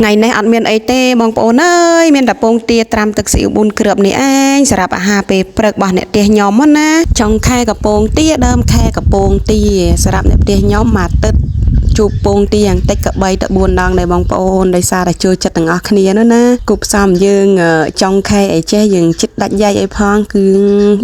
ថ្ងៃនេះអត់មានអីទេបងប្អូនអើយមានតែពងទាត្រាំទឹកស៊ីអ៊ូ4គ្រាប់នេះឯងសម្រាប់អាហារពេលព្រឹករបស់អ្នកផ្ទះខ្ញុំហ្នឹងណាចុងខែកពងទាដើមខែកពងទាសម្រាប់អ្នកផ្ទះខ្ញុំមួយអាទិត្យជួបពងទាយ៉ាងតិចក៏3ទៅ4ដងដែរបងប្អូនដោយសារតែចូលចិត្តទាំងអស់គ្នានោះណាគប់ផ្សំយើងចុងខែអីចេះយើងចិត្តដាច់យ៉ៃអីផងគឺ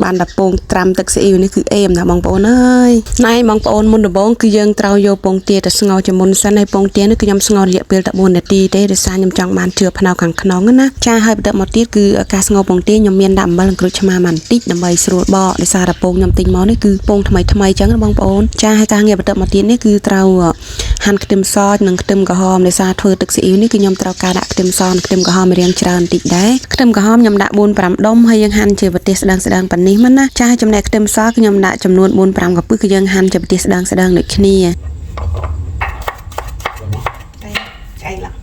បានតែពងត្រាំទឹកស៊ីអ៊ីវនេះគឺអេមណាស់បងប្អូនអើយណែបងប្អូនមុនដំបូងគឺយើងត្រូវយកពងទាទៅស្ងោរជាមុនសិនហើយពងទានេះគឺខ្ញុំស្ងោររយៈពេលតែ4នាទីទេដោយសារខ្ញុំចង់បានជឿផ្នៅខាងក្នុងណាចាហើយបន្ទាប់មកទៀតគឺការស្ងោរពងទាខ្ញុំមានដាក់អំបិលនិងក្រូចឆ្មាបន្តិចដើម្បីស្រួលបកដោយសារតែពងខ្ញុំទិញមកនេះគឺពងថ្មីថ្មីអញ្ចឹងណាបងប្អូនចាហើយការងារបន្ទាប់មកទៀតនេះគឺត្រូវហាន់ខ្ទឹមសនិងខ្ទឹមក្រហមដោយសារធ្វើទឹកស៊ីអ៊ីវនេះគឺខ្ញុំត្រូវការដាក់ខ្ទឹមសនិងខ្ទឹមក្រហមរៀងច្រើនបន្តិចដែរខ្ទឹមក្រហមខ្ញុំដាក់4 5ដុំហើយយើងហាន់ជាប្រទេសស្ដើងស្ដើងប៉ុណ្នេះមកណាចាចំណែកខ្ទឹមសខ្ញុំដាក់ចំនួន4 5កំពឹសគឺយើងហាន់ជាប្រទេសស្ដើងស្ដើងដូចគ្នា ឆ្អែងឡើង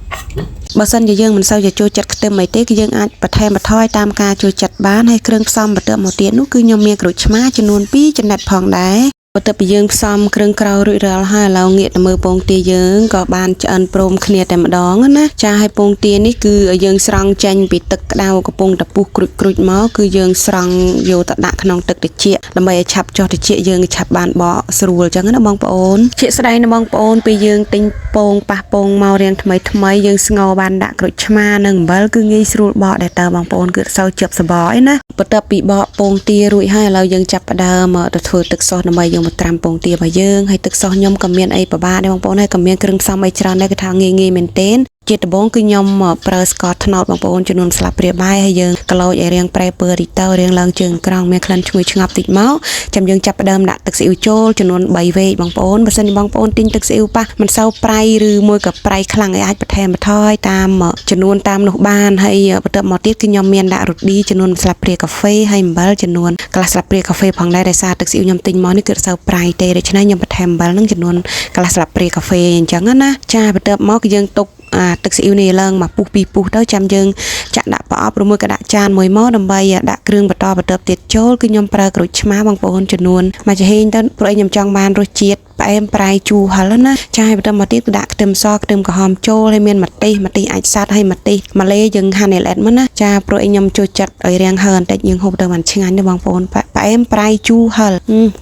បើសិនជាយើងមិនសូវជាចូលចិត្តខ្ទឹមអីទេគឺយើងអាចបន្ថែមបន្ថយតាមការចូលចិត្តបានហើយគ្រឿងផ្សំបន្ទាប់មកទៀតនោះគឺខ្ញុំមានក្រូចឆ្មាចំនួន2ចំណិតផងដែរបន្ទាប់ពីយើងផ្សំគ្រឿងក្រៅរួចរាល់ហើយឥឡូវងាកទៅមើលពងទាយើងក៏បានឆ្អិនព្រមគ្នាតែម្ដងណាចាហើយពងទានេះគឺយើងស្រង់ចេញពីទឹកក្តៅកំពុងតែពុះគ្រុចគ្រុចមកគឺយើងស្រង់យកទៅដាក់ក្នុងទឹកត្រជាក់ដើម្បីឲ្យឆាប់ចុះត្រជាក់យើងឆាប់បានបកស្រួលអញ្ចឹងណាបងប្អូនជាក់ស្ដែងណាបងប្អូនពេលយើងទិញពងប៉ះពងមករៀងថ្មីថ្មីយើងស្ងោរបានដាក់ក្រូចឆ្មានិងអំបិលគឺងាយស្រួលបកដែរតើបងប្អូនគឺអត់សូវជាប់សបកឯណាបន្ទាប់ពីបកពងទារួចហើយឥឡូវយើងចាប់ផ្ដើមទៅធ្វើទឹកសុសដើម្បីយកមកត្រាំពងទារបស់យើងហើយទឹកសុសខ្ញុំក៏មានអីពិបាកដែរបងប្អូនហើយក៏មានគ្រឿងផ្សំអីច្រើនដែរគឺថាងាយងាយមែនទែនជាដំបូងគឺខ្ញុំប្រើស្ករត្នោតបងប្អូនចំនួនស្លាបព្រាបាយហើយយើងក្លោចឲ្យរាងប្រែពើរីទៅរាងឡើងជើងក្រងមានក្លិនឈ្ងុយឆ្ងាប់តិចមកចាំយើងចាប់ផ្ដើមដាក់ទឹកស៊ីអ៊ូចូលចំនួន3វែកបងប្អូនបើសិនជាបងប្អូនទិញទឹកស៊ីអ៊ូប៉ះមិនសូវប្រៃឬមួយក៏ប្រៃខ្លាំងឲ្យអាចបន្ថែមបន្ថយតាមចំនួនតាមនោះបានហើយបន្ទាប់មកទៀតគឺខ្ញុំមានដាក់រ៉ូឌីចំនួនស្លាបព្រាកាហ្វេហើយអំបិលចំនួនកន្លះស្លាបព្រាកាហ្វេផងដែរដោយសារទឹកស៊ីអ៊ូខ្ញុំទិញមកនេះគឺអត់សូវប្រៃទេដូច្នេះខ្ញុំបន្ថែមអំបិលនឹងចំនួនកន្លះស្លាបព្រាកាហ្វេអញ្ចឹងណាចាបន្ទាប់មកគឺយើងទុកអាទឹកស៊ីអ៊ីវនេះឡើងមកពុះពីរពុះទៅចាំយើងចាក់ដាក់ប្រអប់ឬមួយក៏ដាក់ចានមួយមកដើម្បីដាក់គ្រឿងបន្តបន្ទាប់ទៀតចូលគឺខ្ញុំប្រើក្រូចឆ្មាបងប្អូនចំនួនមួយចំហេងទៅព្រោះឯងខ្ញុំចង់បានរសជាតិផ្អែមប្រៃជូរហឹរណាចាហើយបន្តមកទៀតគឺដាក់ខ្ទឹមសខ្ទឹមក្រហមចូលហើយមានម្ទេសម្ទេសអាចសត្វហើយម្ទេសម្លេយើងហាន់ឲ្យល្អិតមកណាចាព្រោះឯងខ្ញុំចូលចិត្តឲ្យរាងហឹរបន្តិចយើងហូបទៅបានឆ្ងាញ់ណាបងប្អូនផ្អែមប្រៃជូរហឹរ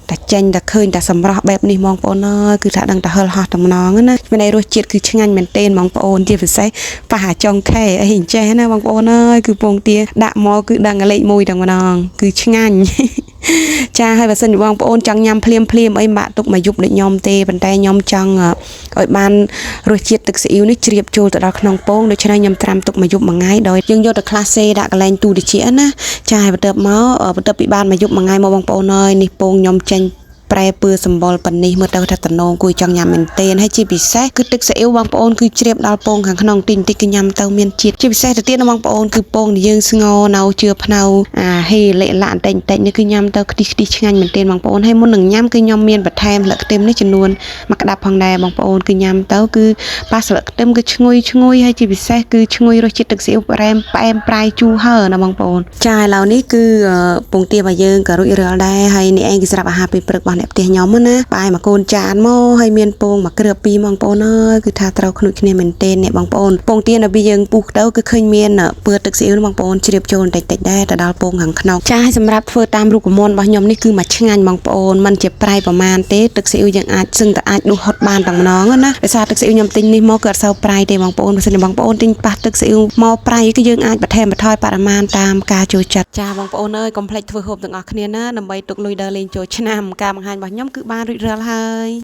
តែចេញតែឃើញតែសម្រស់បែបនេះបងប្អូនអើយគឺថាដឹងតែហឹរហោះតំណងណាមានន័យរសជាតិគឺឆ្ងាញ់មែនទែនបងប្អូនជាពិសេសប៉ះអាចុងខែអីអញ្ចេះណាបងប្អូនអើយគឺពងទាដាក់មកគឺដឹងលេខ1តែម្ដងគឺឆ្ងាញ់ ចាហើយបើសិនជាបងប្អូនចង់ញ៉ាំភ្លាមភ្លាមអីមិនបាក់ទុកមួយយប់ដូចខ្ញុំទេប៉ុន្តែខ្ញុំចង់ឲ្យបានរសជាតិទឹកស៊ីអ៊ីវនេះជ្រាបចូលទៅដល់ក្នុងពងដូច្នេះខ្ញុំត្រាំទុកមួយយប់មួយថ្ងៃដោយយើងយកទៅក្លាសេដាក់កន្លែងទូត្រជាក់ណាចាហើយបន្ទាប់មកបន្ទាប់ពីបានមួយយប់មួយថ្ងៃមកបងប្អូនអើយនេះពងខ្ញុំចេញប្រែពើសម្បុរប៉នេះមើលទៅថាតំណងគួយចង់ញ៉ាំមែនទែនហើយជាពិសេសគឺទឹកស៊ីអ៊ីវបងប្អូនគឺជ្រាបដល់ពងខាងក្នុងតិចតិចគឺញ៉ាំទៅមានជាតិជាពិសេសទៅទៀតណាបងប្អូនគឺពងដែលយើងស្ងោរនៅជឿភ្នៅអាហេលិលាក់បន្តិចបន្តិចនេះគឺញ៉ាំទៅខ្ទិះខ្ទិះឆ្ងាញ់មែនទែនបងប្អូនហើយមុននឹងញ៉ាំគឺខ្ញុំមានបន្ថែមស្លឹកខ្ទឹមនេះចំនួនមួយក្តាប់ផងដែរបងប្អូនគឺញ៉ាំទៅគឺប៉ះស្លឹកខ្ទឹមគឺឈ្ងុយឈ្ងុយហើយជាពិសេសគឺឈ្ងុយរសជាតិទឹកស៊ីអ៊ីវប្រែមផ្អែមប្រៃជូរហើណាបងប្អូនចាឥឡូវនេះគឺពងទារបស់យើងក៏រួចរាល់ដែរហើយនេះឯងគឺសម្រាប់អាហារពេលព្រឹករបស់អ្នកផ្ទះខ្ញុំណាបាយមួយកូនចានមកហើយមានពងមួយគ្រាប់ពីរបងប្អូនអើយគឺថាត្រូវខ្នួចគ្នាមែនទែនអ្នកបងប្អូនពងទានៅពេលយើងពុះទៅគឺឃើញមានពើទឹកស៊ីអ៊ីវបងប្អូនជ្រាបចូលបន្តិចតិចដែរទៅដល់ពងខាងក្នុងចាសម្រាប់ធ្វើតាមរូបមន្តរបស់ខ្ញុំនេះគឺមួយឆ្ងាញ់បងប្អូនមិនជាប្រៃប្រមាណទេទឹកស៊ីអ៊ីវយើងអាចសឹងតែអាចដួសហត់បានតែម្ដងណាដោយសារទឹកស៊ីអ៊ីវខ្ញុំទិញនេះមកគឺអត់សូវប្រៃទេបងប្អូនបើសិនជាបងប្អូនទិញប៉ះទឹកស៊ីអ៊ីវមកប្រៃគឺយើងអាចបន្ថែមបន្ថយបរិមាណតាមការចូលចិត្តចាបងប្អូនអើយកុំភ្លេចធ្វើហូបទាំងអស់គ្នាណាដើម្បីទុកលុយដើរលេងចូលឆ្នាំការបង្ហាញរបស់ខ្ញុំគឺបានរួចរាល់ហើយ។